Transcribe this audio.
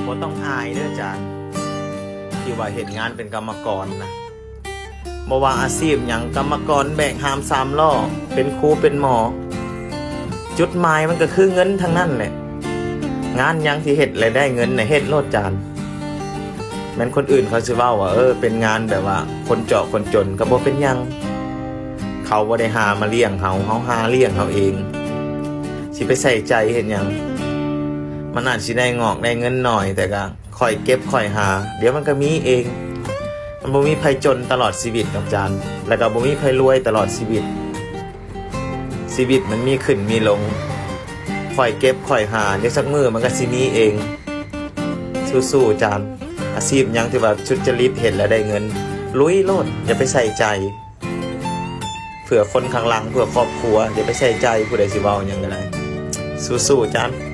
ບໍ່ຕ້ອງອາຍເດີຈານ ທີ່ວ່າເຮັດງານເປັນກຳມະກອນນະ. ບໍ່ວ່າອາຊີບຫຍັງ, ກຳມະກອນແບກຫາມສາມລໍ້, ເປັນຄູເປັນໝໍ, ຈຸດໝາຍມັນກໍຄືເງິນທັງນັ້ນແຫຼະ. ງານຫຍັງທີ່ເຮັດແລ້ວໄດ້ເງິນນະ ເຮັດໂລດຈານ. ແມ່ນຄົນອື່ນເຂົາຊິເວົ້າວ່າ ເອີ ເປັນງານແບບວ່າຄົນເຈາະຄົນຈົນ ກໍບໍ່ເປັນຫຍັງ. ເຂົາບໍ່ໄດ້ຫາມາລ້ຽງເຮົາ, ເຮົາຫາລ້ຽງເຮົາເອງ. ຊິໄປໃສ່ໃຈເຮັດຫຍັງ? ມັນອາດຊິໄດ້ງອກໄດ້ເງິນໜ້ອຍ, ແຕ່ກໍ ຂ້ອຍເກັບຂ້ອຍຫາ, ດຽວມັນກໍມີເອງ. ມັນບໍ່ມີໃຜຈົນຕະຫຼອດຊີວິດດອກຈານ, ແລ້ວກໍບໍ່ມີໃຜລວຍຕະຫຼອດຊີວິດ. ຊີວິດມັນມີຂຶ້ນມີລົງ. ຂ້ອຍເກັບຂ້ອຍຫາ, ດຽວສັກມື້ມັນກໍຊິມີເອງ. ສູ້ໆຈານ. ອາຊີບຫຍັງທີ່ວ່າສຸດຈະລິດເຮັດແລ້ວໄດ້ເງິນ, ລຸຍໂລດ, ຢ່າໄປໃສ່ໃຈ. ເພື່ອຄົນຂ້າງຫຼັງ, ເພື່ອຄອບຄົວ, ຢ່າໄປໃສ່ໃຈຜູ້ໃດຊິເວົ້າຫຍັງກໍໄດ້. ສູ້ໆຈານ.